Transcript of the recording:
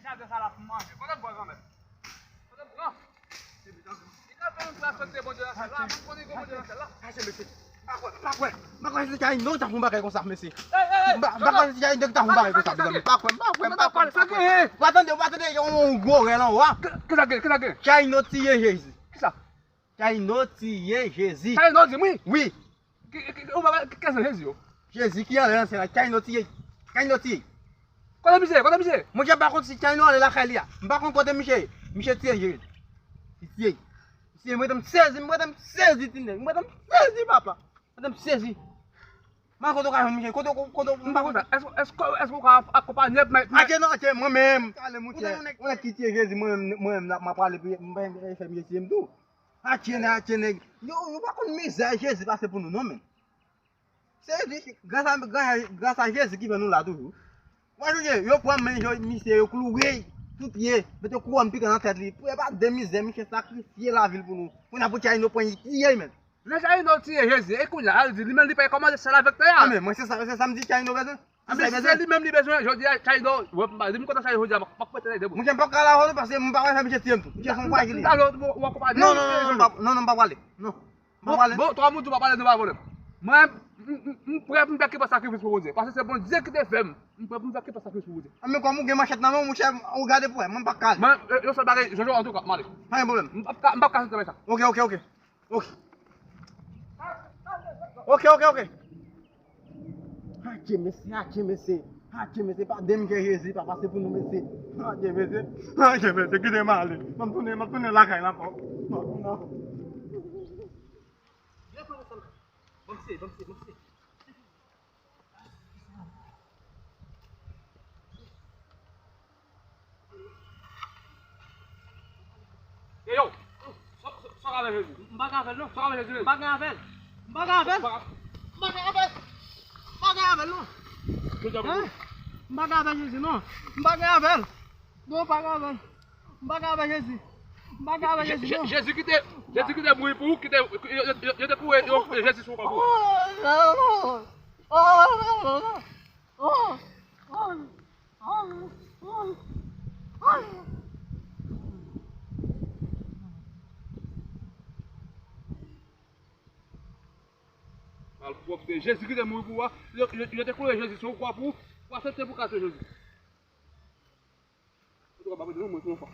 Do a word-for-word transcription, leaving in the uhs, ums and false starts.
Jaden sa la pou manje. Kote m pran granmèt? Kote m pran? Li ka fè yon plas kote Bondye nan syèl la, m konnen gen Bondye nan syèl la. Chache mesye. M pa kwè, m pa kwè. M pa kwè se Tchayino ki ta fè yon bagay konsa, mesye. M pa kwè se Tchayino ki ta fè yon bagay konsa, mezanmi. M pa kwè, m pa kwè, m pa kwè. Sa genyen? Ou pa tande, ou pa tande, yon gwo rèl anwo a. Kisa gen? Kisa gen? Tchayino tiye Jezi. Kisa? Tchayino tiye Jezi. Tchayino di m wi. Wi. Ki, ki, ki, ou pa, ki, kèsan Jezi yo? Jezi ki anlè nan syèl la, Tchayino tiye. Tchayino tiye. Kote misye? Kote misye? Monchè, m pa konn si Tchayino anlè lakay li a. M pa konn kote misye ye. Misye tiye Jezi. Li tiye. Misye, mwen, m sezi, mwen, m sezi, ti nèg. Mwen, m sezi, papa. Mwen, m sezi. Mwen, kote w ka jwenn misye? Kote, kote, kote, m pa konn sa. Èske, èske, èske w ka akonpanye m? Atye non, atye, mwen menm. Ou nèg ki tiye Jezi, mwen menm, mwen menm, m ap prale, m pa fè misye tiye m tou. Atye nèg, atye nèg. Yo, yo pa konn mizè Jezi pase pou nou non, men. Se li, gras a, gras a, gras a Jezi ki fè nou la toujou. Wè, Jezi, yo pran men yo, misye, yo klouwe l sou pye, mete kouwòn pikan nan tèt li. Pou e pa de mizè, misye sakrifye lavi l pou nou. Kounye a pou Tchayino pran li tiye l, men. Lè Tchayino tiye Jezi, e kounye a, al di, li menm li peye kòmande syèl avèk tè a. Amè, mwen, se sa, se sa m di Tchayino bezwen. Anben, si se li menm li bezwen, jodi a, Tchayino, wè, m pa, di m kontan Tchayino jodi a, m ap, m ap mete l ede, bro. Mwen, m p ap kale avè w non, paske m pa wè sa misye tiye m tou. Misye se yon vwayil li ye. Talè w ap akonpanye m. Non, non, non, non, m p ap, non, non, m p ap prale. Non. M p ap prale. Bon, bon, twa moun tou pa pale nou pa vòlè. Mwen, m, m, m prè pou m fè kenpòt sakrifis pou Bondye. Paske se Bondye ki te fè m. M prè pou m fè kenpòt sakrifis pou Bondye. Anben, kòm ou gen manchèt nan men w, monchè, ou gade pou wè, mwen m p ap kale. Mwen, e, yon sèl bagay, Jojo, antouka, m ale. Pa gen pwoblèm. M p ap ka, m p ap ka sot nan sa. Ok, ok, ok. Ok. Ok, ok, ok. Adje, mesye, adje, mesye. Adje, mesye, pa denigre Jezi, pa pase pou nou, mesye. Adje, mesye. Adje, mesye, kite m ale. M ap tounen, m ap tounen lakay la ankò. Non, non. Bon, mesye, bon, mesye, bon, mesye. Yo, yo, sa, sa, sa w ka fè Jezi? M pa ka fè l, non. Sa w ka fè Jezi? M pa gen avè l. M pa gen avè l. M pa ka- M pa gen avè l. M pa gen avè l, non. Hein? M pa gen avè Jezi, non. M pa gen avè l. Non, m pa gen avè l. M pa gen avè Jezi. M pa gen avè Jezi, non. Jezi ki te, Jezi ki te mouri pou ou, ki te, yo, yo, yo, yo te kouwe, yo, Jezi sou kwa pou ou. Oh, non, non. Oh, non, non, non. Oh, oh. Malpwòpte, Jezi ki te mouri pou ou a, yo, yo, yo te kole Jezi sou kwa pou, pou asepte pou kase Jezi. Antouka, m pa pèdi non, mwen, pou yon fwa.